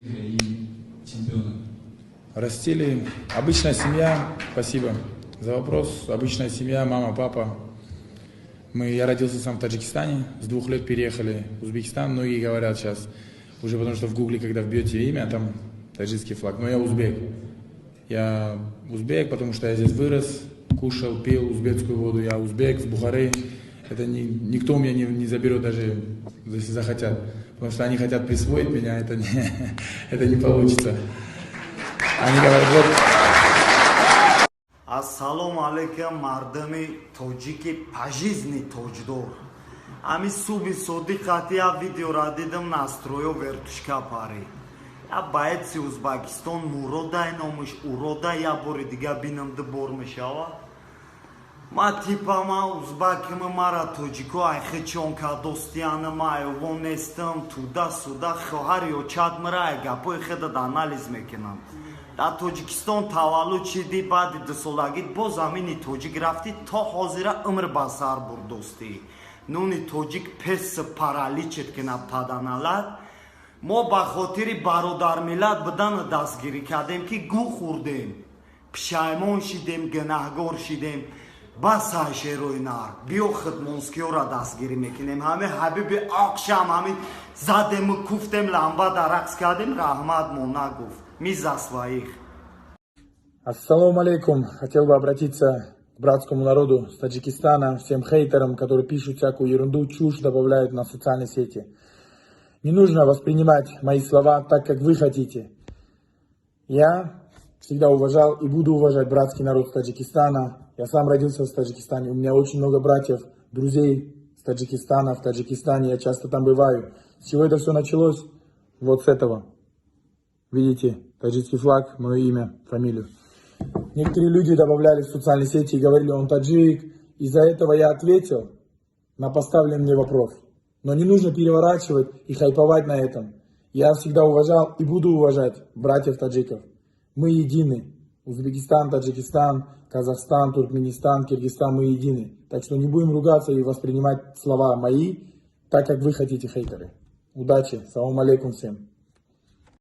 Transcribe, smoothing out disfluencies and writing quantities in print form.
И чемпиона. Растили обычная семья, спасибо за вопрос. Обычная семья, мама, папа. Я родился сам в Таджикистане, с 2 лет переехали в Узбекистан. Многие говорят сейчас, уже потому что в гугле, когда вбьете имя, там таджикский флаг. Но я узбек. Я узбек, потому что я здесь вырос, кушал, пил узбекскую воду. Я узбек с Бухары. Это не, никто у меня не заберет, даже если захотят. Потому что они хотят присвоить меня, это не получится. Они говорят, вот. Ассалому алайкум, мардуми тоҷики пажизни тоҷдор. Ами суби содиқати я видеора дидам, настрой вертушка пари. Я боец и Узбекистон Муродай номуш урода, я бори дига бинам, ду бор мешава. Ма типа ма узбакима, мара тоҷико айхичон кадостияна, ма айвон нестам, туда суда хоҳари очат мара ай гапои хедад анализ мекунам. Дар Тоҷикистон таваллуд шидӣ, баъди 2 солагӣ бо замини тоҷик рафтӣ, то ҳозира умр ба сар бурдостӣ. Нуни тоҷик пес паралич ет кунад паданалат. Мо ба хотири бародармиллат будана дастгирӣ кардем, ки гӯ хӯрдем, пишаймон шидем, гунаҳгор шидем. Бас, шерои нар, биё хидмонскиёра дастгирӣ мекунем. Ҳами ҳабиби оқшам ҳамин задему куфтем, ламбада рақс кардем, раҳмат мо нагуфт. Мы за своих. Ассалому алейкум. Хотел бы обратиться к братскому народу с Таджикистана, всем хейтерам, которые пишут всякую ерунду, чушь добавляют на социальные сети. Не нужно воспринимать мои слова так, как вы хотите. Я всегда уважал и буду уважать братский народ Таджикистана. Я сам родился в Таджикистане. У меня очень много братьев, друзей с Таджикистана, в Таджикистане. Я часто там бываю. С чего это все началось? Вот с этого. Видите, таджикский флаг, мое имя, фамилию. Некоторые люди добавляли в социальные сети и говорили: «Он таджик». Из-за этого я ответил на поставленный мне вопрос. Но не нужно переворачивать и хайповать на этом. Я всегда уважал и буду уважать братьев таджиков. Мы едины. Узбекистан, Таджикистан, Казахстан, Туркменистан, Киргизстан, мы едины. Так что не будем ругаться и воспринимать слова мои так, как вы хотите, хейтеры. Удачи, салам алейкум всем.